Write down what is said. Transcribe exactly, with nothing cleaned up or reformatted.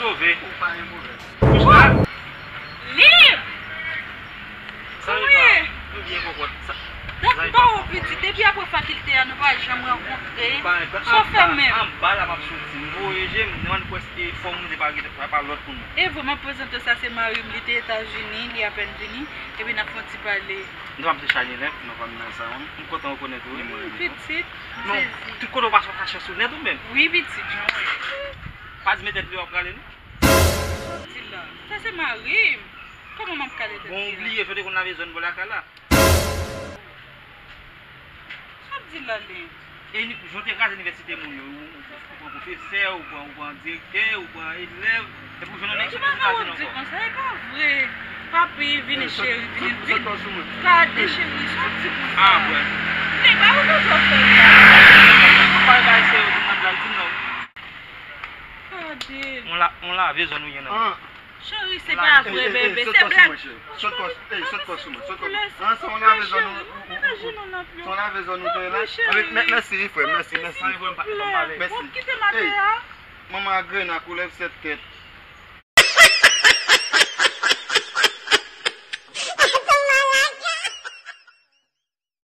Sove. Ou pa gen pwoblèm. Kouch la. Lib! Sa rive? Kòman w ye? Nou byen, kòkòt. Sa, sa rive? Dakò, pitit, depi apre fakilte a, nou pa janm rankontre. Sa w fè menm? Anba la m ap soti. M voye je m, m demann pou èske fò m te pa gen, pa, pa lòt pou nou. E vre, m ap prezante w, sa se mari m, li te Etazini, li apèn vini, epi n ap fè yon ti pale. Nou pa mete chay li nèt, nou pa nan sa, m kontan rekonèt ou, wi. Pitit, m sezi. Tout kote w pase, w ka chans ou nèt ou menm. Wi, pitit, jan w ye. Pa di men tèt li w ap prale, non. Sa w di la? Sa se mari m. Kòman m ap kale tèt li la? Bon, ou bliye, jan w te konn lave zòn bò lakay la. Sa w di la, Lib? E li, jan w te kraze inivèsite moun yo, ou, ou, ou pran pwofesè, ou pran, ou pran direktè, ou pran elèv, epi ou jwenn yon nèg sot Etazini ankò. Ou pa ka di konsa, e pa vre. Papi vini, cheri vini, vini. Gade, cheri, sa w di konsa? Ah, bwè. Lib, ba ou toujou fè sa. Ou pa bay serye, ou di m nan blag, di m non. Gade. On la, on lave zòn ou ye nan. Cheri, se pa vre, bebe, se blag. Sot kò sou mwen, cheri. Sot kò, ey, sot kò sou mwen, sot kò. An, se on lave zòn ou, ou, ou, ou, se on lave zòn ou te ye la. Mè-, mè-, mèsi, wi, frè, mèsi, mèsi. Mèsi. Kite m atè a. Manman a grenak, ou lève sèt tèt.